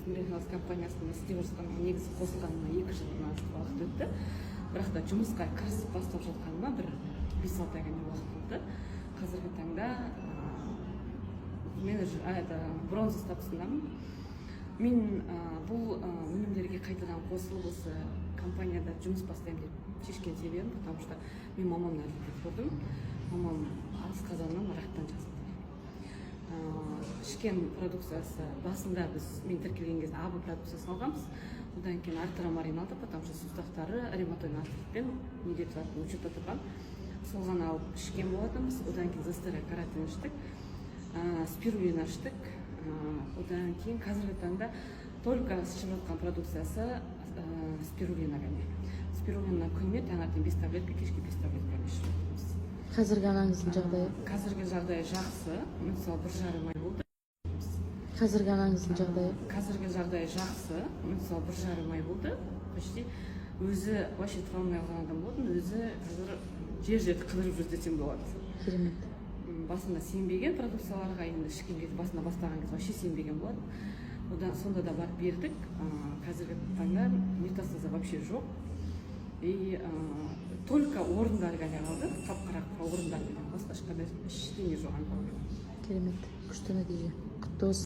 Мирен Хелс компаниясында істеп жатқаныма, негізі қосылғаныма 2 жылдан артық уақыт өтті. Бірақ та жұмысқа кірісіп бастап жатқаныма бір 5-6 айға не уақыт болды. Қазіргі таңда менеджер, это бронза статусындамын. Мен бұл өнімдерге қайтадан қосылып, осы компанияда жұмыс бастаймын деп шешкен себебім, потому что мен мамамнан результат көрдім. Мамам асқазаннан рактан жазылды. Ішкен продукциясы басында біз, мен тіркелген кезде АБ продукциясын алғанбыз. Одан кейін артромарин алдық, потому что суставтары ревматоидный артритпен неде тұратын, учетта тұрған, сол ғана алып ішкен болатынбыз. Одан кейін зестера каратин іштік, спирулина іштік. Одан кейін қазіргі таңда только ішіп жатқан продукциясы спирулина ғана. Спирулина күніне таңертең бес таблетка, кешке бес таблетка ішіп жатырмыз. Қазіргі анаңыздың жағдайы? Қазіргі жағдайы жақсы, мысалы, 1,5 ай болды. Қазіргі анаңыздың жағдайы? Қазіргі жағдайы жақсы, мысалы, 1,5 ай болды почти. Өзі вообще тұра алмай қалған адам болатын, өзі қазір жер жерді қыдырып жүр десем болады. Керемет. Басында сенбеген продукцияларға, енді ішкен кезде, басында бастаған кезде вообще сенбеген болатын. Одан сонда да барып бердік. Қазіргі таңда метастаза вообще жоқ и только орындары ғана қалды, қап қара орындары ғана, басқа ешқандай ештеңе жоқ онкологияда. Керемет, күшті нәтиже, құтты болсын.